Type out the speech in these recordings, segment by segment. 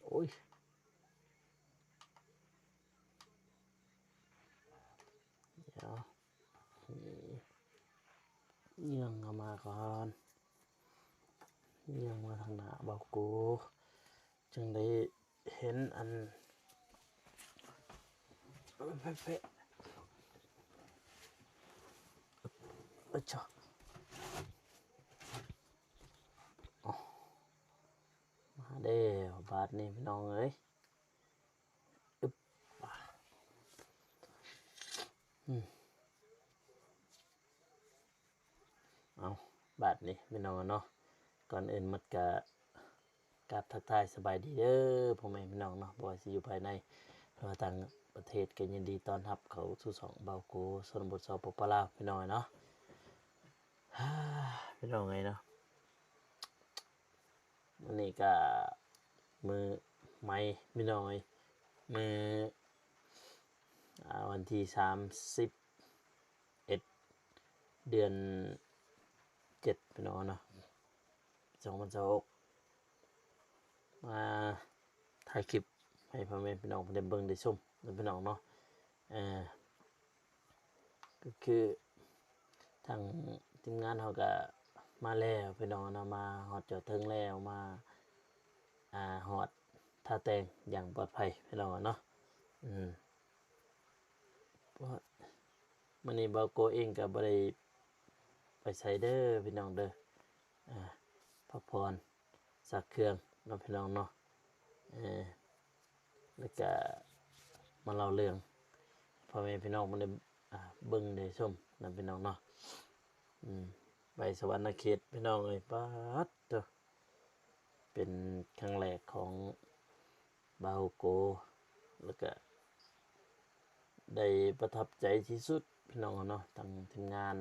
ໂອ້ຍ ດຽວ ເຫຍື່ອງເຂົ້າມາກ່ອນ ເຫຍື່ອງມາທາງໜ້າເບົາໂກ ຈຶ່ງໄດ້ເຫັນອັນ ເພະ ເພະ ເອີ ເຈົ້າ ມາແລ້ວບາດນີ້ພີ່ນ້ອງເອີຍ ອຶບ ອືມ ເອົາ ບາດນີ້ພີ່ນ້ອງເນາະ ກ່ອນອື່ນໝົດກະ ກາບທັກທາຍສະບາຍດີເດີພໍ່ແມ່ພີ່ນ້ອງເນາະ ບໍ່ວ່າຊິຢູ່ພາຍໃນ ຫຼືວ່າຕ່າງປະເທດ ກໍຍິນດີຕ້ອນຮັບເຂົ້າສູ່ຊ່ອງເບົາໂກ ຊົນນະບົດ ສປປ ລາວ ພີ່ນ້ອງເນາະ ພີ່ນ້ອງເອີຍເນາະ ມື້ນີ້ກະມື້ໃໝ່ພີ່ນ້ອງເອີຍ ມື້ ອ່າ ວັນທີສາມສິບເອັດ ເດືອນເຈັດ ພີ່ນ້ອງເນາະ ສອງພັນຊາວຫົກ ມາຖ່າຍຄລິບໃຫ້ພໍ່ແມ່ພີ່ນ້ອງເພິ່ນໄດ້ເບິ່ງໄດ້ຊົມເນາະ ພີ່ນ້ອງເນາະ ເອີ ກໍຄືທາງທີມງານເຮົາກໍມາແລ້ວພີ່ນ້ອງເນາະ ມາຮອດຈອດເຖິງແລ້ວ ມາ ອ່າ ຮອດທ່າແຕ່ງຢ່າງປອດໄພພີ່ນ້ອງເນາະ ອືມ ມື້ນີ້ເບົາໂກເອງກໍບໍ່ໄດ້ໄປໃສເດີພີ່ນ້ອງເດີ ອ່າ ພັກຜ່ອນ ຊັກເຄື່ອງເນາະພີ່ນ້ອງເນາະ ເອີ ແລ້ວກະມາເລົ່າເລື່ອງ ພໍ່ແມ່ພີ່ນ້ອງເພິ່ນໄດ້ ອ່າ ເບິ່ງໄດ້ຊົມນຳພີ່ນ້ອງເນາະ ອືມ ໄປສະຫວັນນະເຂດພີ່ນ້ອງເອີຍ ປາດໂທ້ ເປັນຄັ້ງແລກຂອງບ່າວໂກ ແລ້ວກະໄດ້ປະທັບໃຈທີ່ສຸດພີ່ນ້ອງເນາະ ທັງທີມງານ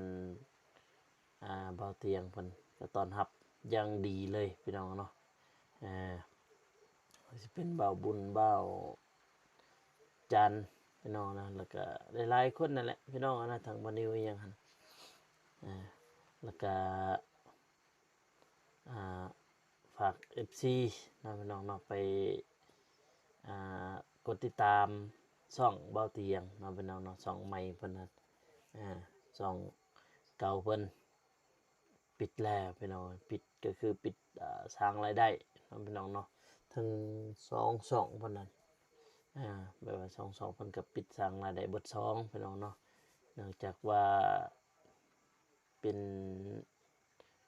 ອ່າ ບ່າວຕຽງເພິ່ນກໍຕ້ອນຮັບຢ່າງດີເລີຍພີ່ນ້ອງເນາະ ເອີ ຊິເປັນບ່າວບຸນ ບ່າວຈັນພີ່ນ້ອງເນາະ ແລ້ວກໍຫຼາຍໆຄົນນັ້ນແຫຼະພີ່ນ້ອງເນາະ ທັງບ່າວນິວອີ່ຫຍັງຫັ້ນ ເອີ ແລ້ວກໍ ອ່າ ຝາກເອັຟຊີເນາະພີ່ນ້ອງເນາະ ໄປ ອ່າ ກົດຕິດຕາມຊ່ອງບ່າວຕຽງເນາະພີ່ນ້ອງເນາະ ຊ່ອງໃໝ່ເພິ່ນນະ ອ່າ ຊ່ອງເກົ່າເພິ່ນປິດແລ້ວພີ່ນ້ອງ ປິດກໍຄືປິດ ອ່າ ສ້າງລາຍໄດ້ເນາະພີ່ນ້ອງເນາະ ທັງສອງຊ່ອງເພິ່ນນັ້ນ ອ່າ ແບບວ່າສອງຊ່ອງເພິ່ນກໍປິດ ສ້າງລາຍໄດ້ເບິດສອງພີ່ນ້ອງເນາະ ເນື່ອງຈາກວ່າ ເປັນ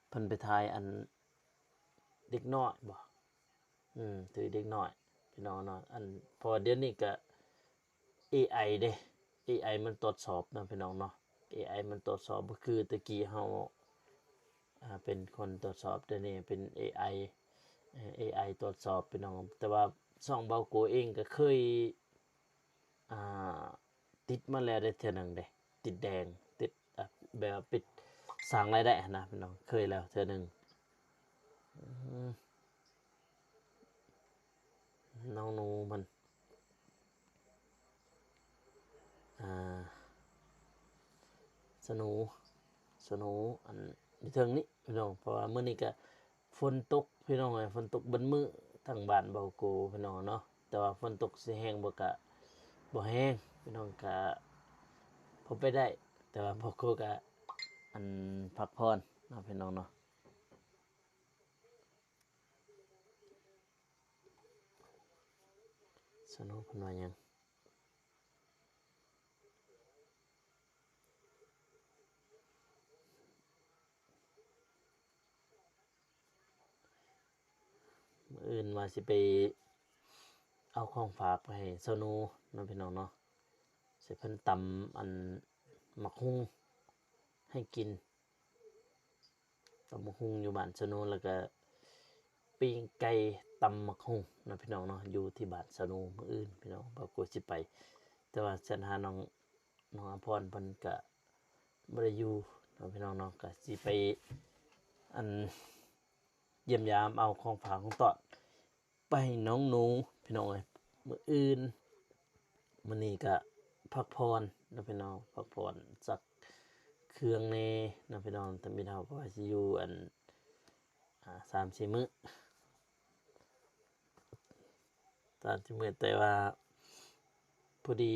ເພິ່ນໄປຖ່າຍອັນເດັກນ້ອຍບໍ ອືມ ຖືເດັກນ້ອຍພີ່ນ້ອງເນາະ ອັນ ເພາະວ່າດຽວນີ້ກະເອໄອເດ້ ເອໄອມັນຕວດສອບເນາະພີ່ນ້ອງເນາະ ເອໄອມັນຕວດສອບ ບໍ່ຄືແຕ່ກີ້ເຮົາ ອ່າ ເປັນຄົນຕວດສອບ ດຽວນີ້ເປັນເອໄອ ເອີ ເອໄອຕວດສອບພີ່ນ້ອງ ແຕ່ວ່າຊ່ອງເບົາໂກເອງກະເຄີຍ ອ່າ ຕິດມາແລ້ວໄດ້ເທື່ອໜຶ່ງເດ້ ຕິດແດງ ຕິດ ແບບວ່າປິດສ້າງລາຍໄດ້ຫັ້ນນະພີ່ນ້ອງ ເຄີຍແລ້ວເທື່ອໜຶ່ງ ອືມ ນ້ອງໜູມັນ ອ່າ ສະໂນ ສະໂນ ອັນຢູ່ເທິງນີ້ພີ່ນ້ອງ ເພາະວ່າມື້ນີ້ກະ ຝົນຕົກພີ່ນ້ອງເອີຍ ຝົນຕົກເບິດມື້ທາງບ້ານເບົາໂກພີ່ນ້ອງເນາະ ແຕ່ວ່າຝົນຕົກຊິແຮງບໍ່ກະບໍ່ແຮງພີ່ນ້ອງ ກະພໍໄປໄດ້ ແຕ່ວ່າເບົາໂກກະ ອັນ ພັກຜ່ອນເນາະພີ່ນ້ອງເນາະ ສະໂນເພິ່ນວ່າຫຍັງ? ມື້ອື່ນວ່າຊິໄປເອົາຂອງຝາກໄປໃຫ້ສາວໜູເນາະ ພີ່ນ້ອງເນາະ ຊິເພິ່ນຕຳອັນໝາກຫຸ່ງໃຫ້ກິນ ຕຳໝາກຫຸ່ງຢູ່ບ້ານສາວໜູ ແລ້ວກະປີ້ງໄກ່ຕຳໝາກຫຸ່ງເນາະ ພີ່ນ້ອງເນາະ ຢູ່ທີ່ບ້ານສາວໜູ ມື້ອື່ນພີ່ນ້ອງ ບ່າວໂກຊິໄປ ແຕ່ວ່າສັນຫານ້ອງ ນ້ອງອາພອນເພິ່ນກະບໍ່ໄດ້ຢູ່ເນາະ ພີ່ນ້ອງເນາະ ກະຊິໄປ ອັນ ຢ້ຽມຢາມເອົາຂອງຝາກຂອງຕ້ອນໄປໃຫ້ນ້ອງໜູ ພີ່ນ້ອງເອີຍ ມື້ອື່ນ ມື້ນີ້ກະພັກຜ່ອນເນາະ ພີ່ນ້ອງ ພັກຜ່ອນຊັກເຄື່ອງແດ່ເນາະ ພີ່ນ້ອງ ທຳອິດເຮົາກະວ່າຊິຢູ່ ອັນ ອ່າ ສາມສີ່ມື້. ຕາມທີ່ເມື່ອ ແຕ່ວ່າພໍດີ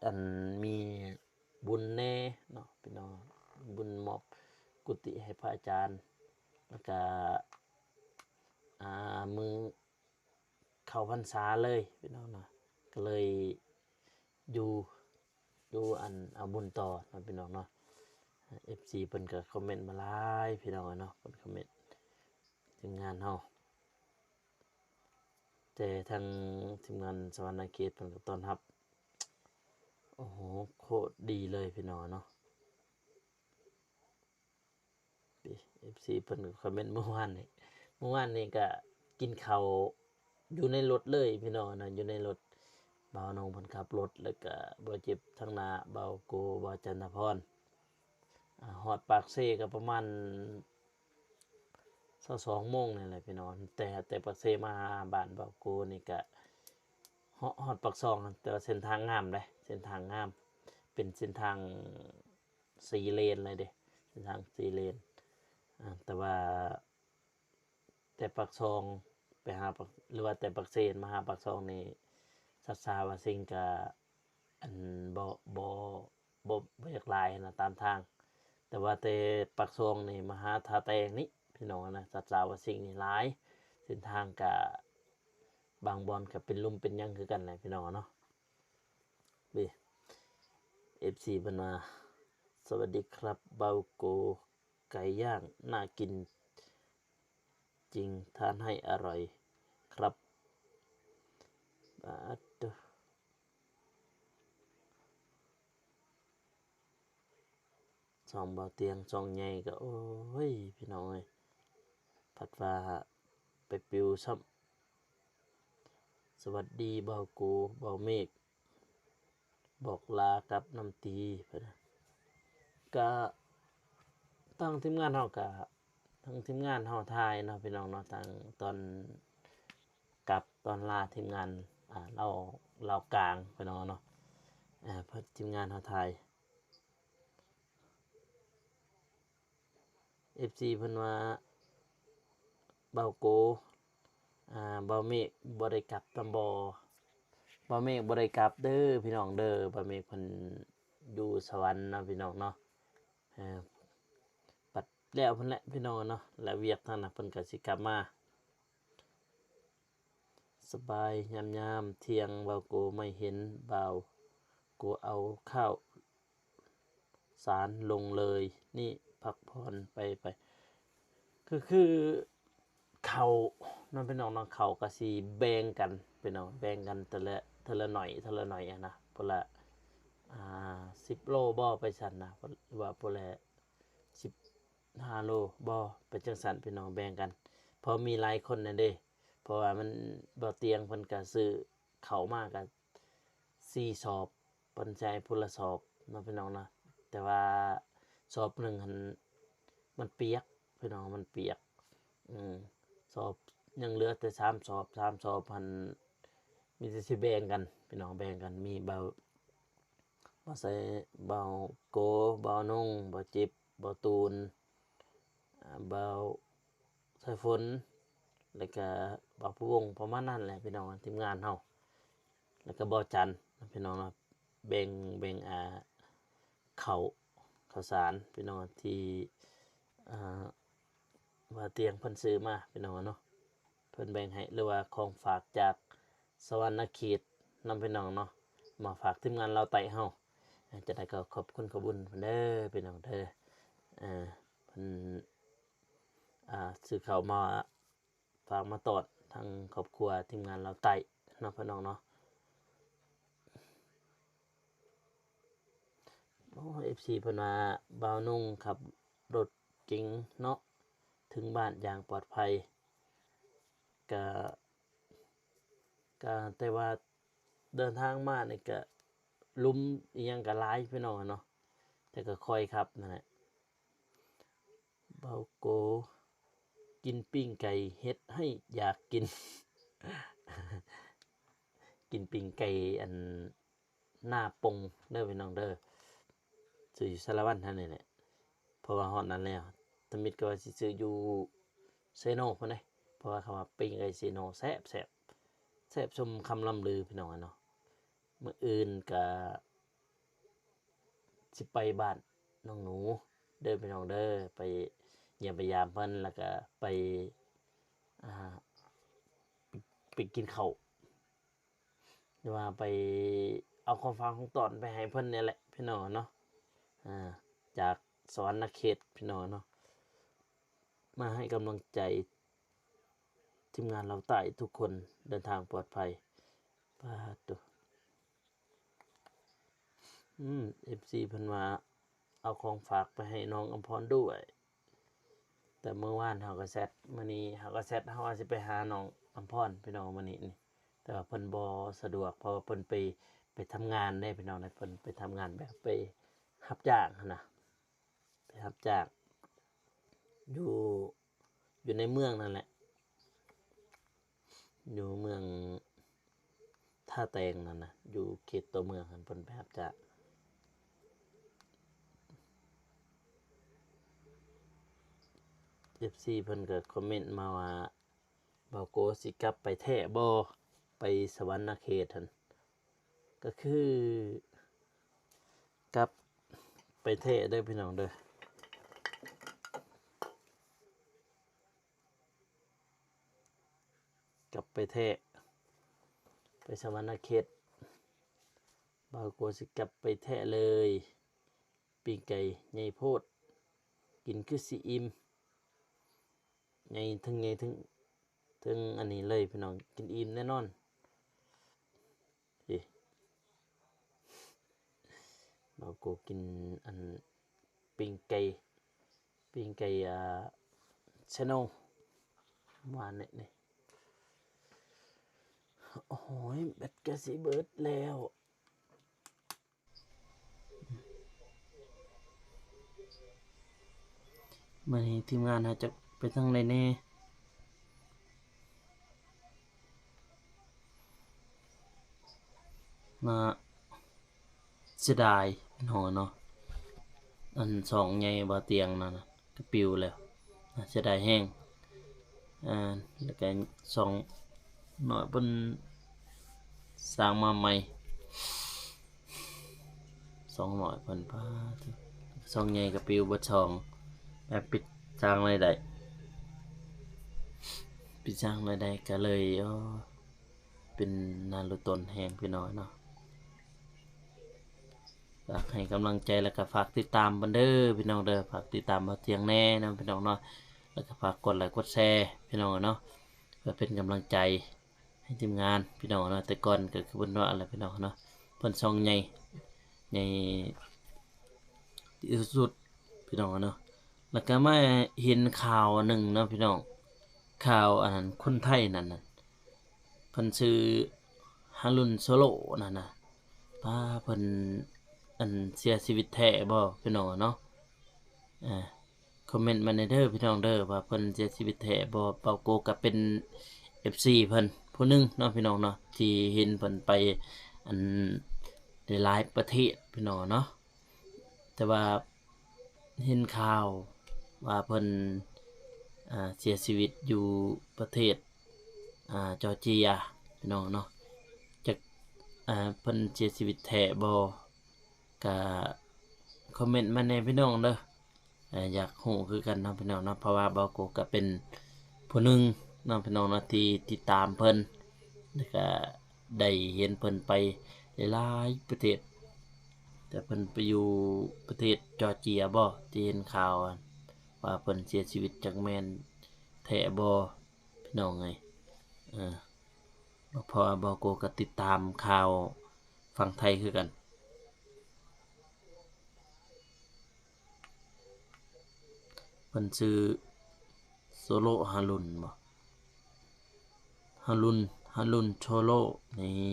ອັນມີບຸນແດ່ເນາະພີ່ນ້ອງ, ບຸນມອບກຸຕິໃຫ້ພະອາຈານ ແລ້ວກະ ອ່າ ມື້ເຂົ້າພັນສາເລີຍພີ່ນ້ອງເນາະ, ກໍເລີຍຢູ່ ຢູ່ອັນເອົາບຸນຕໍ່ເນາະພີ່ນ້ອງເນາະ. ເອັຟຊີເພິ່ນກໍຄອມເມັນມາຫຼາຍພີ່ນ້ອງເນາະ, ເພິ່ນຄອມເມັນທີມງານເຮົາ ແຕ່ທາງທີມງານສະຫວັນນະເຂດເພິ່ນກໍຕ້ອນຮັບ ໂອ້ໂຫ ໂຄດດີເລີຍພີ່ນ້ອງເນາະ. ເອັຟຊີເພິ່ນກໍຄອມເມັນມື້ວານນີ້, ມື້ວານນີ້ກໍກິນເຂົ້າຢູ່ໃນລົດເລີຍພີ່ນ້ອງເນາະ, ຢູ່ໃນລົດ ບ່າວນົງເພິ່ນຂັບລົດ ແລ້ວກໍບ່າວເຈັບທາງໜ້າ ບ່າວໂກ ບ່າວຈັນທະພອນ ອາ ຮອດປາກເຊກໍປະມານຊາວສອງໂມງນີ້ແຫຼະພີ່ນ້ອງ. ແຕ່ ແຕ່ປາກເຊມາຫາບ້ານບ່າວໂກນີ້ກະເຫາະຮອດປາກຊ່ອງ, ແຕ່ວ່າເສັ້ນທາງງາມເດ້, ເສັ້ນທາງງາມ ເປັນເສັ້ນທາງສີ່ເລນເລີຍເດ້, ເສັ້ນທາງສີ່ເລນ. ອາ ແຕ່ວ່າ ແຕ່ປາກຊ່ອງໄປຫາປາກ ຫຼືວ່າແຕ່ປາກເຊມາຫາປາກຊ່ອງນີ້ ສັດສາວາຊິງກະ ອັນ ບໍ່ ບໍ່ ບໍ່ ບໍ່ຢາກຫຼາຍຫັ້ນນະຕາມທາງ. ແຕ່ວ່າແຕ່ປາກຊ່ອງນີ້ມາຫາທ່າແຕງນີ້ພີ່ນ້ອງນະ, ສັດສາວາຊິງນີ້ຫຼາຍ, ເສັ້ນທາງກະບາງບ່ອນກະເປັນຫຼຸມເປັນຫຍັງຄືກັນແຫຼະພີ່ນ້ອງເນາະ. ເບ ເອັຟຊີເພິ່ນວ່າ ສະຫວັດດີຄັບ ບ່າວໂກ ໄກ່ຍ່າງໜ້າກິນຈິງ ທານໃຫ້ອະຮ່ອຍຄັບ. ບາດໂຕ ຊ່ອງບ່າວຕຽງ ຊ່ອງໃຫຍ່ກໍ ໂອ້ຍ ພີ່ນ້ອງເອີຍ ພັດວ່າໄປປິວຊ້ຳ. ສະຫວັດດີບ່າວໂກ ບ່າວເມກ ບອກລາກັບນ້ຳຕີ ເພິ່ນ ກະ ທາງທີມງານເຮົາກະ ທາງທີມງານເຮົາຖ່າຍເນາະ ພີ່ນ້ອງເນາະ, ທາງຕອນກັບ ຕອນລາ ທີມງານ ອ່າ ລາວ ລາວກາງ ພີ່ນ້ອງເນາະ, ອ່າ ທີມງານເຮົາຖ່າຍ. ເອັຟຊີເພິ່ນວ່າ ບ່າວໂກ ອ່າ ບ່າວເມກບໍ່ໄດ້ກັບນຳບໍ່? ບ່າວເມກບໍ່ໄດ້ກັບເດີພີ່ນ້ອງເດີ, ບ່າວເມກເພິ່ນຢູ່ສະຫວັນເນາະພີ່ນ້ອງເນາະ. ເອີ ບັດແລ້ວພຸ້ນແຫຼະພີ່ນ້ອງເນາະ, ແລະວຽກທາງນັ້ນເພິ່ນກໍຊິກັບມາ. ສະບາຍ ຍາມ ຍາມທ່ຽງ ບ່າວໂກ ໄມ່ເຫັນ ບ່າວໂກ ເອົາຂ້າວສານລົງເລີຍ ນີ້ ພັກຜ່ອນໄປ ໄປ ຄື ຄືເຂົ້າເນາະພີ່ນ້ອງເນາະ, ເຂົ້າກໍຊິແບ່ງກັນພີ່ນ້ອງ, ແບ່ງກັນເທື່ອລະ ເທື່ອລະໜ້ອຍ ເທື່ອລະໜ້ອຍຫັ້ນນະ, ພຸ້ນລະ ອ່າ ສິບໂລບໍ ໄປຊັ້ນນະ ຫຼືວ່າພຸ້ນລະ ສິບຫ້າໂລບໍ ໄປຈັ່ງຊັ້ນພີ່ນ້ອງ, ແບ່ງກັນ ເພາະມີຫຼາຍຄົນນະເດ້. ເພາະວ່າມັນ ບ່າວຕຽງເພິ່ນກະຊື້ເຂົ້າມາກະສີ່ສອບ, ເພິ່ນໃຊ້ຜູ້ລະສອບເນາະພີ່ນ້ອງເນາະ, ແຕ່ວ່າສອບໜຶ່ງຫັ້ນມັນປຽກພີ່ນ້ອງ, ມັນປຽກ ອືມ ສອບ ຍັງເຫຼືອແຕ່ສາມສອບ, ສາມສອບຫັ້ນມີແຕ່ຊິແບ່ງກັນພີ່ນ້ອງ, ແບ່ງກັນ. ມີບ່າວ ບ່າວໄຊ ບ່າວໂກ ບ່າວນົງ ບ່າວຈິບ ບ່າວຕູນ ອ່າ ບ່າວສາຍຝົນ ແລ້ວກະບ່າວພູວົງ ປະມານນັ້ນແຫຼະພີ່ນ້ອງ, ທີມງານເຮົາ ແລ້ວກະບ່າວຈັນພີ່ນ້ອງເນາະ, ແບ່ງ ແບ່ງ ອ່າ ເຂົ້າ ເຂົ້າສານພີ່ນ້ອງ ທີ່ ອ່າ ບ່າວຕຽງເພິ່ນຊື້ມາພີ່ນ້ອງເນາະ, ເພິ່ນແບ່ງໃຫ້ ຫຼືວ່າຂອງຝາກຈາກສະຫວັນນະເຂດນຳພີ່ນ້ອງເນາະ, ມາຝາກທີມງານລາວໃຕ້ເຮົາ. ຈັ່ງໃດກໍຂອບຄຸນຂອບບຸນເພິ່ນເດີພີ່ນ້ອງເດີ, ເອີ ເພິ່ນ ອ່າ ຊື້ເຂົ້າມາ ຝາກມາຕ້ອນທາງຄອບຄົວທີມງານລາວໃຕ້ເນາະພີ່ນ້ອງເນາະ. ໂອ້ ເອັຟຊີເພິ່ນວ່າ ບ່າວນຸ່ງຂັບລົດເກັງເນາະ ເຖິງບ້ານຢ່າງປອດໄພ. ກະ ກະແຕ່ວ່າເດີນທາງມານີ້ກະ ຫຼຸມອີ່ຫຍັງກະຫຼາຍພີ່ນ້ອງເນາະ, ແຕ່ກະຄ່ອຍຂັບນັ້ນແຫຼະ. ເບົາໂກ ກິນປີ້ງໄກ່ເຮັດໃຫ້ຢາກກິນ ກິນປີ້ງໄກ່ອັນໜ້າປົງເດີພີ່ນ້ອງເດີ, ຊື້ຢູ່ສາລະວັນຫັ້ນນີ້ແຫຼະ. ເພາະວ່າຮອດນັ້ນແລ້ວ ທຳອິດກໍວ່າຊິຊື້ຢູ່ເຊໂນພຸ້ນເດ້, ເພາະວ່າເຂົາວ່າປີ້ງໄກ່ເຊໂນແຊບໆ. ແຊບສົມຄຳລ່ຳລືພີ່ນ້ອງເນາະ. ມື້ອື່ນກະຊິໄປບ້ານນ້ອງໜູເດີພີ່ນ້ອງເດີ ໄປຢ້ຽມໄປຢາມເພິ່ນ ແລ້ວກະໄປ ອ່າ ໄປ ໄປກິນເຂົ້າ ຫຼືວ່າໄປເອົາຂອງຝາກຂອງຕ້ອນໄປໃຫ້ເພິ່ນນີ້ແຫຼະພີ່ນ້ອງເນາະ ອ່າ ຈາກສະຫວັນນະເຂດພີ່ນ້ອງເນາະ. ມາໃຫ້ກຳລັງໃຈທີມງານລາວໃຕ້ທຸກຄົນ ເດີນທາງປອດໄພ. ປາດໂທ້ ອືມ ເອັຟຊີ ເພິ່ນວ່າເອົາຂອງຝາກໄປໃຫ້ນ້ອງອຳພອນດ້ວຍ ແຕ່ມື້ວານເຮົາກໍແຊັດ ມື້ນີ້ເຮົາກໍແຊັດ ເຮົາວ່າຊິໄປຫານ້ອງອຳພອນພີ່ນ້ອງມື້ນີ້ນີ້ ແຕ່ວ່າເພິ່ນບໍ່ສະດວກ ເພາະວ່າເພິ່ນໄປ ໄປທຳງານເດ້ພີ່ນ້ອງເດ້ ເພິ່ນໄປທຳງານແບບໄປຮັບຈ້າງຫັ້ນນະ ໄປຮັບຈ້າງຢູ່ ຢູ່ໃນເມືອງນັ້ນແຫຼະ ຢູ່ເມືອງທ່າແຕງນັ້ນນະ ຢູ່ເຂດຕົວເມືອງຫັ້ນ ເພິ່ນໄປຮັບຈ້າງ. ເອັຟຊີ ເພິ່ນກໍຄອມເມັນມາວ່າ ບ່າວໂກຊິກັບໄປແທ້ບໍ່ ໄປສະຫວັນນະເຂດຫັ້ນ ກໍຄືກັບໄປແທ້ເດີພີ່ນ້ອງເດີ ກັບໄປແທ້ ໄປສະຫວັນນະເຂດ ບ່າວໂກຊິກັບໄປແທ້ເລີຍ. ປີ້ງໄກ່ໃຫຍ່ໂພດ ກິນຄືຊິອີ່ມ ໃຫຍ່ເຖິງ ໃຫຍ່ເຖິງ ເຖິງອັນນີ້ເລີຍພີ່ນ້ອງ ກິນອີ່ມແນ່ນອນ. ເອີ ບ່າວໂກກິນອັນປີ້ງໄກ່ ປີ້ງໄກ່ ອ່າ ຊະໂນວານນີ້ ໂອ້ຍ ແບັດກໍຊິເບິດແລ້ວ. ມື້ນີ້ທີມງານເຮົາຈະໄປທາງໃດແດ່? ນະ ເສຍດາຍເນາະ ເນາະ ອັນຊ່ອງໃຫຍ່ບ່າວຕຽງນັ້ນນະ ກະປິວແລ້ວ ເສຍດາຍແຮງ. ອ່າ ແລ້ວກະຊ່ອງນ້ອຍເພິ່ນສ້າງມາໃໝ່ ຊ່ອງນ້ອຍເພິ່ນ ປາດໂທ້ ຊ່ອງໃຫຍ່ກະປິວເບິດຊ່ອງ ແບບປິດສ້າງລາຍໄດ້ ປິດສ້າງລາຍໄດ້ ກະເລີຍ ໂອ້ ເປັນໜ້າລຸຕົນແຮງພີ່ນ້ອງເນາະ. ຝາກໃຫ້ກຳລັງໃຈ ແລ້ວກໍຝາກຕິດຕາມເພິ່ນເດີພີ່ນ້ອງເດີ ຝາກຕິດຕາມບ່າວຕຽງແດ່ເນາະພີ່ນ້ອງເນາະ ແລ້ວກໍຝາກກົດໄລກົດແຊພີ່ນ້ອງເນາະ ເພື່ອເປັນກຳລັງໃຈໃຫ້ທີມງານພີ່ນ້ອງເນາະ. ແຕ່ກ່ອນກໍຄືເພິ່ນວ່າແຫຼະພີ່ນ້ອງເນາະ ເພິ່ນຊ່ອງໃຫຍ່ ໃຫຍ່ທີ່ສຸດພີ່ນ້ອງເນາະ. ແລ້ວກໍມາເຫັນຂ່າວອັນໜຶ່ງເນາະພີ່ນ້ອງ ຂ່າວອັນນັ້ນ ຄົນໄທນັ້ນນະ ເພິ່ນຊື່ ຮາລຸນ ໂຊໂລ ນັ້ນນະ ປາ ເພິ່ນ ອັນ ເສຍຊີວິດແທ້ບໍ່ພີ່ນ້ອງເນາະ? ເອີ ຄອມເມັນມາແດ່ເດີພີ່ນ້ອງເດີ ວ່າເພິ່ນເສຍຊີວິດແທ້ບໍ່? ເບົາໂກກໍເປັນເອັຟຊີເພິ່ນຜູ້ໜຶ່ງເນາະພີ່ນ້ອງເນາະ ທີ່ເຫັນເພິ່ນໄປ ອັນ ຫຼາຍໆປະເທດພີ່ນ້ອງເນາະ. ແຕ່ວ່າເຫັນຂ່າວວ່າເພິ່ນ ອ່າ ເສຍຊີວິດຢູ່ປະເທດ ອ່າ ຈໍເຈຍ ພີ່ນ້ອງເນາະ. ຈັກ ອ່າ ເພິ່ນເສຍຊີວິດແທ້ບໍ່ ກະຄອມເມັນມາແດ່ພີ່ນ້ອງເດີ. ເອີ ຢາກຮູ້ຄືກັນເນາະພີ່ນ້ອງເນາະ ເພາະວ່າເບົາໂກກະເປັນຜູ້ໜຶ່ງເນາະພີ່ນ້ອງເນາະ ທີ່ຕິດຕາມເພິ່ນ ແລ້ວກະໄດ້ເຫັນເພິ່ນໄປຫຼາຍໆປະເທດ ແຕ່ເພິ່ນໄປຢູ່ປະເທດຈໍເຈຍບໍ່ ທີ່ເຫັນຂ່າວວ່າເພິ່ນເສຍຊີວິດ ຈັກແມ່ນແທ້ບໍ່ພີ່ນ້ອງເອີຍ. ເອີ ເພາະວ່າເບົາໂກກະຕິດຕາມຂ່າວຝັ່ງໄທຄືກັນ. ເພິ່ນຊື່ ໂຊໂລ ຮາລຸນ ບໍ່? ຮາລຸນ ຮາລຸນ ໂຊໂລ ນີ້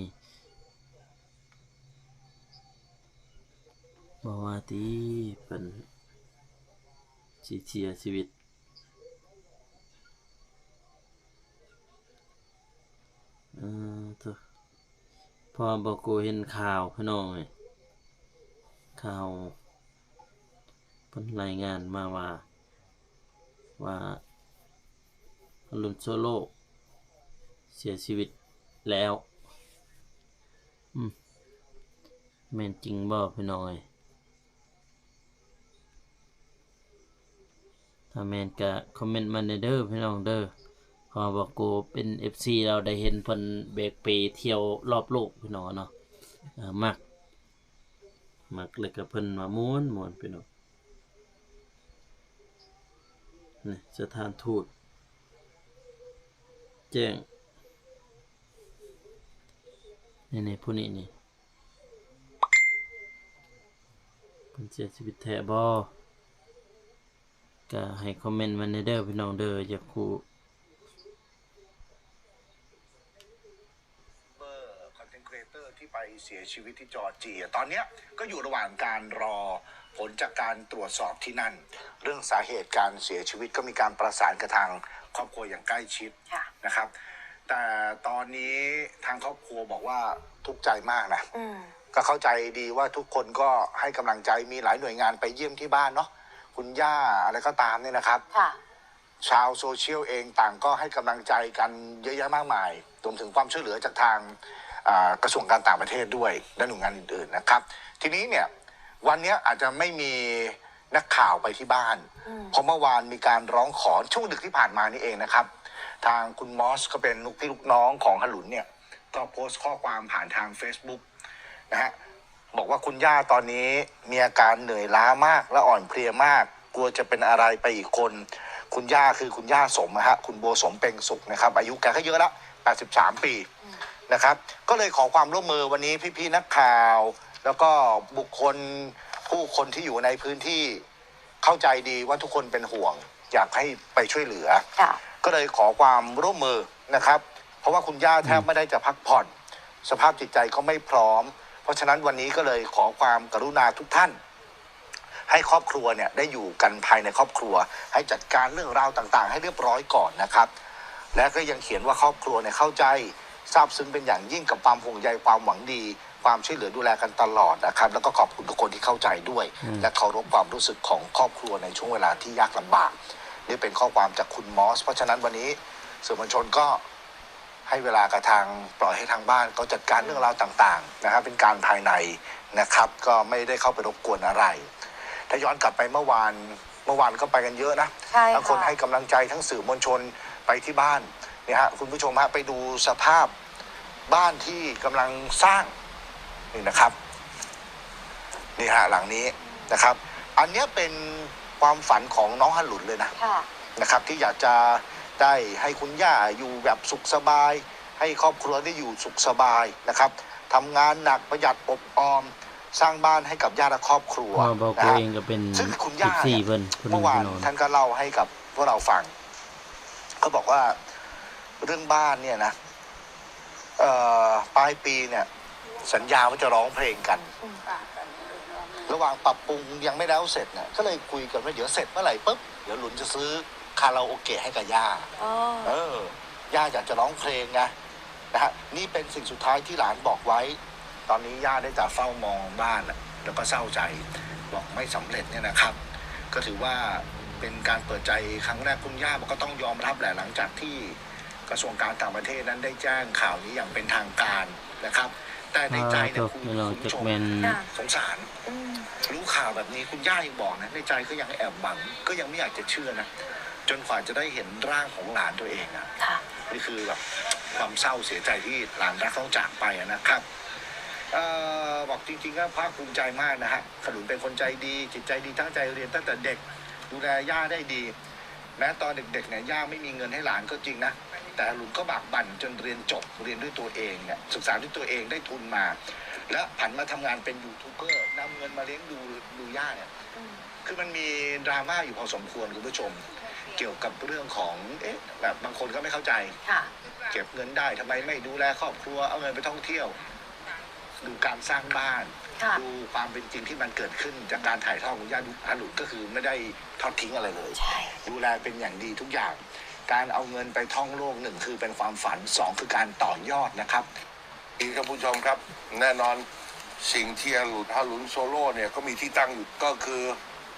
ບໍ່ວ່າຕິ ເພິ່ນຊິເສຍຊີວິດ ເອີ ໂທ້ ເພາະວ່າບໍ່ກູເຫັນຂ່າວພີ່ນ້ອງເອີຍ ຂ່າວເພິ່ນລາຍງານມາວ່າ ວ່າ ອາລຸນ ໂຊໂລ ເສຍຊີວິດ ແລ້ວ. ອືມ ແມ່ນຈິງບໍ່ພີ່ນ້ອງເອີຍ? ຖ້າແມ່ນກະຄອມເມັນມາແດ່ເດີພີ່ນ້ອງເດີ ເພາະວ່າບໍ່ໂກເປັນເອັຟຊີລາວ ໄດ້ເຫັນເພິ່ນແບກເປທ່ຽວລອບໂລກພີ່ນ້ອງເນາະ. ເອີ ມັກ ມັກ ແລ້ວກະເພິ່ນວ່າມ່ວນ ມ່ວນພີ່ນ້ອງ. ນີ້ສະຖານທູດແຈ້ງ ນີ້ໆ ຜູ້ນີ້ນີ້ ເພິ່ນເສຍຊີວິດແທ້ບໍ່? ກະໃຫ້ຄອມເມັນມາແດ່ເດີພີ່ນ້ອງເດີ ຢາກຮູ້. เบอร์คอนเทนต์ครีเอเตอร์ที่ไปเสียชีวิตที่จอร์เจีย ตอนเนี้ยก็อยู่ระหว่างการรอผลจากการตรวจสอบที่นั่น เรื่องสาเหตุการเสียชีวิตก็มีการประสานกับทางครอบครัวอย่างใกล้ชิด ค่ะ นะครับ แต่ตอนนี้ทางครอบครัวบอกว่าทุกข์ใจมากนะ อืม ก็เข้าใจดีว่าทุกคนก็ให้กำลังใจ มีหลายหน่วยงานไปเยี่ยมที่บ้านเนาะ คุณย่าอะไรก็ตามเนี่ยนะครับ ค่ะ ชาวโซเชียลเองต่างก็ให้กำลังใจกันเยอะแยะมากมาย รวมถึงความช่วยเหลือจากทาง อ่า กระทรวงการต่างประเทศด้วย และหน่วยงานอื่นๆ นะครับ ทีนี้เนี่ย วันเนี้ยอาจจะไม่มีนักข่าวไปที่บ้าน อืม เพราะเมื่อวานมีการร้องขอ ช่วงดึกที่ผ่านมานี่เองนะครับ ทางคุณมอสก็เป็นลูกพี่ลูกน้องของฮารุนเนี่ย ก็โพสต์ข้อความผ่านทางเฟซบุ๊กนะฮะ บอกว่าคุณย่าตอนนี้มีอาการเหนื่อยล้ามากและอ่อนเพลียมาก กลัวจะเป็นอะไรไปอีกคน คุณย่าคือคุณย่าสมนะฮะ คุณบัวสมเปงสุขนะครับ อายุแกก็เยอะละ แปดสิบสามปี อืม นะครับ ก็เลยขอความร่วมมือวันนี้พี่ๆนักข่าว แล้วก็บุคคล ผู้คนที่อยู่ในพื้นที่ เข้าใจดีว่าทุกคนเป็นห่วง อยากให้ไปช่วยเหลือ ค่ะ ก็เลยขอความร่วมมือนะครับ เพราะว่าคุณย่าแทบ อืม ไม่ได้จะพักผ่อน สภาพจิตใจก็ไม่พร้อม เพราะฉะนั้นวันนี้ก็เลยขอความกรุณาทุกท่าน ให้ครอบครัวเนี่ยได้อยู่กันภายในครอบครัว ให้จัดการเรื่องราวต่างๆให้เรียบร้อยก่อนนะครับ และก็ยังเขียนว่าครอบครัวเนี่ยเข้าใจ ซาบซึ้งเป็นอย่างยิ่งกับความห่วงใย ความหวังดี ความช่วยเหลือดูแลกันตลอดนะครับ แล้วก็ขอบคุณทุกคนที่เข้าใจด้วย อืม และเคารพความรู้สึกของครอบครัวในช่วงเวลาที่ยากลำบาก นี่เป็นข้อความจากคุณมอส เพราะฉะนั้นวันนี้สื่อมวลชนก็ให้เวลากับทาง ปล่อยให้ทางบ้านเขาจัดการเรื่องราวต่างๆนะครับ เป็นการภายในนะครับ ก็ไม่ได้เข้าไปรบกวนอะไร ถ้าย้อนกลับไปเมื่อวาน เมื่อวานก็ไปกันเยอะนะ ใช่ค่ะ ทั้งคนให้กำลังใจ ทั้งสื่อมวลชนไปที่บ้าน เนี่ยฮะ คุณผู้ชมฮะ ไปดูสภาพบ้านที่กำลังสร้าง นี่นะครับ นี่ฮะ หลังนี้นะครับ อันเนี้ยเป็นความฝันของน้องฮารุนเลยนะ ค่ะ นะครับ ที่อยากจะได้ให้คุณย่าอยู่แบบสุขสบาย ให้ครอบครัวได้อยู่สุขสบายนะครับ ทำงานหนัก ประหยัดอดออม สร้างบ้านให้กับย่าและครอบครัว ເພາະວ່າບ່າວໂກເອງກໍເປັນ ນະຮະ ຊຶ່ງคุณย่า ເອັຟຊີ ເພິ່ນ ເມື່ອวาน ພີ່ນ້ອງ ท่านก็เล่าให้กับพวกเราฟัง เขาบอกว่าเรื่องบ้านเนี่ยนะ เอ่อ ปลายปีเนี่ย สัญญาว่าจะร้องเพลงกัน อืม ระหว่างปรับปรุงยังไม่แล้วเสร็จเนี่ย ก็เลยคุยกันว่าเดี๋ยวเสร็จเมื่อไหร่ปุ๊บ เดี๋ยวหลุนจะซื้อคาราโอเกะให้กับย่า อ๋อ เออ ย่าอยากจะร้องเพลงไง นะฮะ นี่เป็นสิ่งสุดท้ายที่หลานบอกไว้ ตอนนี้ย่าได้แต่เฝ้ามองบ้าน แล้วก็เศร้าใจ บอกไม่สำเร็จเนี่ยนะครับ ก็ถือว่าเป็นการเปิดใจครั้งแรก คุณย่าบอกก็ต้องยอมรับแหละ หลังจากที่กระทรวงการต่างประเทศนั้นได้แจ้งข่าวนี้อย่างเป็นทางการนะครับ แต่ในใจเนี่ย อ่า คุณ พี่น้อง คุณผู้ชม จักแม่น ค่ะ สงสาร อืม รู้ข่าวแบบนี้ คุณย่ายังบอกนะ ในใจก็ยังแอบหวัง ก็ยังไม่อยากจะเชื่อนะ จนกว่าจะได้เห็นร่างของหลานตัวเองอะ ค่ะ นี่คือแบบความเศร้าเสียใจที่หลานรักต้องจากไปอะนะครับ เอ่อ บอกจริงๆก็ภาคภูมิใจมากนะฮะ ขนุนเป็นคนใจดี จิตใจดี ตั้งใจเรียนตั้งแต่เด็ก ดูแลย่าได้ดี แม้ตอนเด็กๆเนี่ย ย่าไม่มีเงินให้หลานก็จริงนะ แต่ขนุนก็บากบั่นจนเรียนจบ เรียนด้วยตัวเองเนี่ย ศึกษาด้วยตัวเอง ได้ทุนมา และผันมาทำงานเป็นยูทูบเบอร์ นำเงินมาเลี้ยงดู ดูย่าเนี่ย อืม คือมันมีดราม่าอยู่พอสมควรคุณผู้ชม เกี่ยวกับเรื่องของ เอ๊ะ แบบบางคนก็ไม่เข้าใจ ค่ะ เก็บเงินได้ ทำไมไม่ดูแลครอบครัว เอาเงินไปท่องเที่ยว ดูการสร้างบ้าน ค่ะ ดูความเป็นจริงที่มันเกิดขึ้นจากการถ่ายทอดของย่า ดู ขนุนก็คือไม่ได้ทอดทิ้งอะไรเลย ใช่ ดูแลเป็นอย่างดีทุกอย่าง การเอาเงินไปท่องโลก หนึ่ง คือเป็นความฝัน สอง คือการต่อยอดนะครับ ท่านผู้ชมครับ แน่นอนสิ่งที่ขนุน ขนุนโซโล่เนี่ยก็มีที่ตั้งอยู่ ก็คือ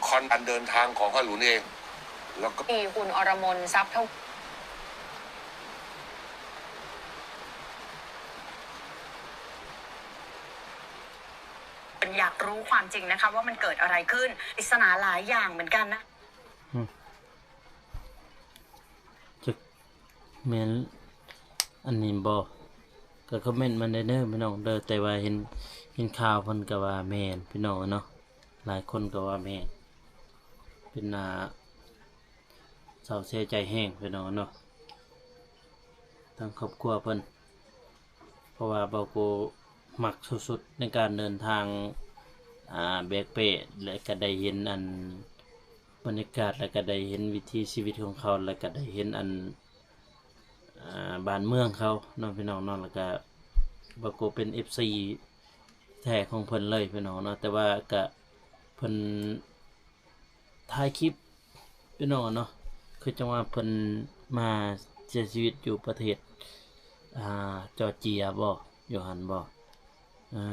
คอน การเดินทางของขนุนเอง แล้วก็ มีคุณอรมน ทรัพย์ทวี อยากรู้ความจริงนะคะว่ามันเกิดอะไรขึ้น ปริศนาหลายอย่างเหมือนกันนะ ອືມ ຈັກແມ່ນອັນນີ້ບໍ່ ກໍຄອມເມັນມາໄດ້ເດີພີ່ນ້ອງເດີ. ແຕ່ວ່າເຫັນ ເຫັນຂ່າວເພິ່ນກໍວ່າແມ່ນພີ່ນ້ອງເນາະ, ຫຼາຍຄົນກໍວ່າແມ່ນ. ເປັນໜ້າເສົ້າເສຍໃຈແຮງພີ່ນ້ອງເນາະ ທາງຄອບຄົວເພິ່ນ. ເພາະວ່າບ່າວໂກມັກສຸດໆ ໃນການເດີນທາງ ອ່າ ແບກເປ້ ແລະ ກໍໄດ້ເຫັນອັນ ບັນຍາກາດ ແລະ ກໍໄດ້ເຫັນວິຖີຊີວິດຂອງເຂົາ ແລະ ກໍໄດ້ເຫັນອັນ ອ່າ ບ້ານເມືອງເຂົາເນາະ ພີ່ນ້ອງເນາະ. ແລ້ວກໍບ່າວໂກເປັນເອັຟຊີແທ້ຂອງເພິ່ນເລີຍ ພີ່ນ້ອງເນາະ. ແຕ່ວ່າກໍເພິ່ນ ຖ່າຍຄລິບພີ່ນ້ອງເນາະ ຄືຈັ່ງວ່າເພິ່ນມາເສຍຊີວິດຢູ່ປະເທດ ອ່າ ຈໍເຈຍບໍ ຢູ່ຫັ້ນບໍ ເອີ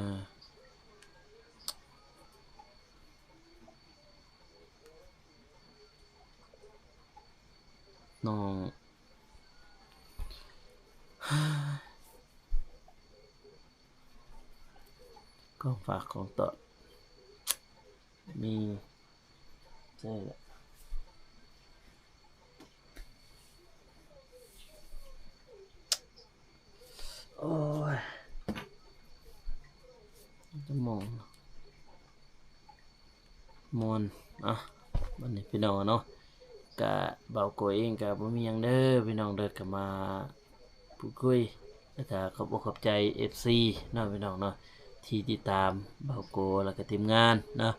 ນ້ອງ ຂອງຝາກຂອງຕ້ອນ ມີ ໃຊ່ແຫຼະ ໂອ້ຍ ຈະມອງ ມ່ວນ. ອ່ະ ບັດນີ້ພີ່ນ້ອງເນາະ ກະບ່າວໂກເອງກະບໍ່ມີຫຍັງເດີພີ່ນ້ອງເດີ ກະມາພູດຄຸຍ ແລ້ວກະຂອບອົກຂອບໃຈເອັຟຊີເນາະ ພີ່ນ້ອງເນາະ ທີ່ຕິດຕາມບ່າວໂກ ແລ້ວກະທີມງານເນາະ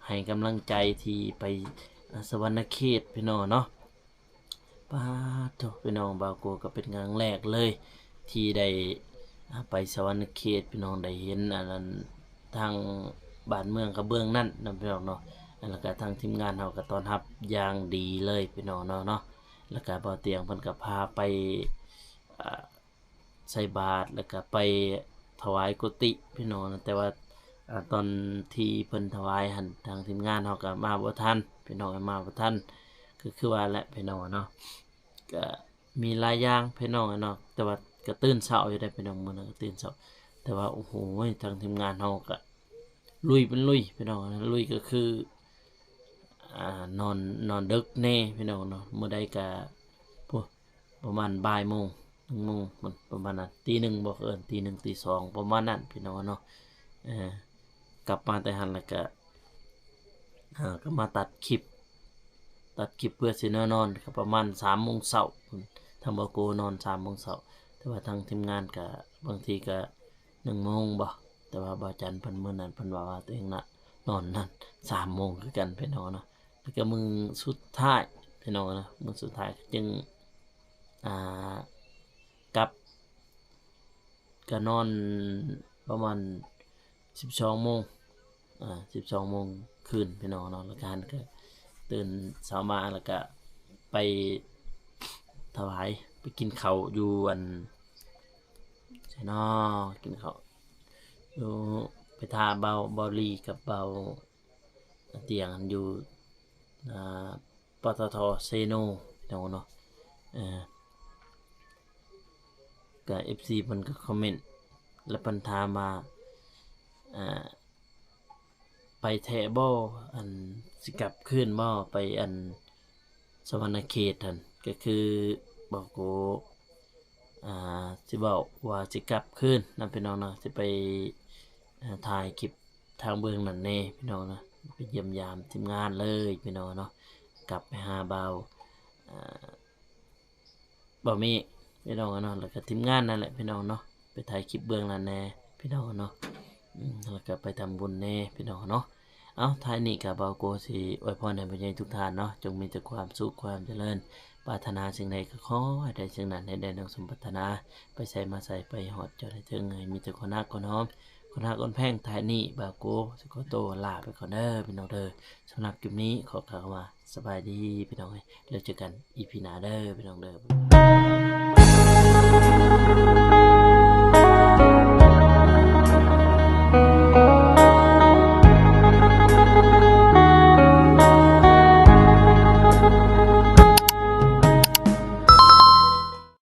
ໃຫ້ກຳລັງໃຈທີ່ໄປ ອາ ສະຫວັນນະເຂດ ພີ່ນ້ອງເນາະ. ປາດໂທ້ ພີ່ນ້ອງ ບ່າວໂກກໍເປັນຄັ້ງແລກເລີຍທີ່ໄດ້ ອາ ໄປສະຫວັນນະເຂດ ພີ່ນ້ອງ ໄດ້ເຫັນອັນນັ້ນ ທາງບ້ານເມືອງກະເບື້ອງນັ້ນນະ ພີ່ນ້ອງເນາະ. ແລ້ວກະທາງທີມງານເຮົາກໍຕ້ອນຮັບຢ່າງດີເລີຍ ພີ່ນ້ອງເນາະ ເນາະ. ແລ້ວກະບ່າວຕຽງເພິ່ນກໍພາໄປ ອາ ໃສ່ບາດ ແລ້ວກະໄປຖວາຍກຸຕິພີ່ນ້ອງ. ແຕ່ວ່າ ອາ ຕອນທີ່ເພິ່ນຖວາຍຫັ້ນ ທາງທີມງານເຮົາກະມາບໍ່ທັນ ພີ່ນ້ອງ ມາບໍ່ທັນ ກໍຄືວ່າແຫຼະພີ່ນ້ອງເນາະ. ກະມີຫຼາຍຢ່າງພີ່ນ້ອງເນາະ ແຕ່ວ່າກະຕື່ນເຊົ້າຢູ່ເດ້ພີ່ນ້ອງ ມື້ນັ້ນກະຕື່ນເຊົ້າ ແຕ່ວ່າ ໂອ້ໂຫ ທາງທີມງານເຮົາກະລຸຍເປັນລຸຍພີ່ນ້ອງ. ລຸຍກໍຄື ອາ ນອນ ນອນເດິກແດ່ພີ່ນ້ອງເນາະ ມື້ໃດກະ ໂອ້ ປະມານບ່າຍໂມງ ໜຶ່ງໂມງ ມັນປະມານນັ້ນ ຕີໜຶ່ງບໍ ເອີ້ນຕີໜຶ່ງຕີສອງ ປະມານນັ້ນພີ່ນ້ອງເນາະ. ເອີ ກັບມາແຕ່ຫັ້ນແລ້ວກະ ເອີ ກໍມາຕັດຄລິບ ຕັດຄລິບເພື່ອຊິແນວນອນ ກໍປະມານສາມໂມງເຊົ້າ ທາງບ່າວໂກນອນສາມໂມງເຊົ້າ ແຕ່ວ່າທາງທີມງານກະບາງທີກະໜຶ່ງໂມງບໍ ແຕ່ວ່າບ່າວຈັນເພິ່ນ ມື້ນັ້ນເພິ່ນວ່າ ວ່າຕົວເອງນະ ນອນນັ້ນສາມໂມງຄືກັນພີ່ນ້ອງເນາະ. ແລ້ວກໍມື້ສຸດທ້າຍພີ່ນ້ອງເນາະ ມື້ສຸດທ້າຍກໍຈຶ່ງ ອ່າ ກັບ ກໍນອນປະມານສິບສອງໂມງ ອາ ສິບສອງໂມງຄືນພີ່ນ້ອງເນາະ. ແລ້ວກໍຫັ້ນກໍຕື່ນເຊົ້າມາ ແລ້ວກໍໄປຖວາຍ ໄປກິນເຂົ້າຢູ່ອັນ ໃສເນາະ ກິນເຂົ້າຢູ່ ໄປຖ້າເບົາ ເບົາລີກັບເບົາຕຽງຫັ້ນຢູ່ ອາ ປຕທ ເຊໂນ ພີ່ນ້ອງເນາະ. ເອີ ກະເອັຟຊີເພິ່ນກໍຄອມເມັນ ແລ້ວເພິ່ນຖາມວ່າ ອາ ໄປແທ້ບໍ່ ອັນ ຊິກັບຄືນບໍ່ ໄປອັນ ສະຫວັນນະເຂດຫັ້ນ ກໍຄືບ່າວໂກ ອາ ຊິເວົ້າວ່າຊິກັບຄືນນະພີ່ນ້ອງເນາະ ຊິໄປ ອາ ຖ່າຍຄລິບທາງເບື້ອງນັ້ນແດ່ພີ່ນ້ອງເນາະ ໄປຢ້ຽມຢາມທີມງານເລີຍພີ່ນ້ອງເນາະ. ກັບໄປຫາບ່າວ ອາ ບ່າວເມກພີ່ນ້ອງເນາະ ແລ້ວກໍທີມງານນັ້ນແຫຼະພີ່ນ້ອງເນາະ ໄປຖ່າຍຄລິບເບື້ອງນັ້ນແດ່ພີ່ນ້ອງເນາະ ອືມ ແລ້ວກໍໄປທຳບຸນແດ່ພີ່ນ້ອງເນາະ. ເອົ້າ ທ້າຍນີ້ກໍບ່າວໂກຊິອວຍພອນໃຫ້ຜູ້ໃຫຍ່ທຸກທ່ານເນາະ ຈົ່ງມີແຕ່ຄວາມສຸກຄວາມຈະເລີນ ປາດຖະໜາສິ່ງໃດກໍຂໍໃຫ້ໄດ້ສິ່ງນັ້ນ ໃຫ້ໄດ້ດັ່ງສົມປາດຖະໜາ ໄປໃສມາໃສໄປຮອດຈອດໃຫ້ເຖິງ ໃຫ້ມີແຕ່ຄົນຮັກຄົນຫອມ ຄົນຮັກຄົນແພງ. ທ້າຍນີ້ບ່າວໂກຊິຂໍໂຕລາໄປກ່ອນເດີພີ່ນ້ອງເດີ. ສຳລັບຄລິບນີ້ຂໍກ່າວຄຳວ່າ ສະບາຍດີພີ່ນ້ອງເອີຍ ແລ້ວເຈີກັນອີພີໜ້າເດີພີ່ນ້ອງເດີ.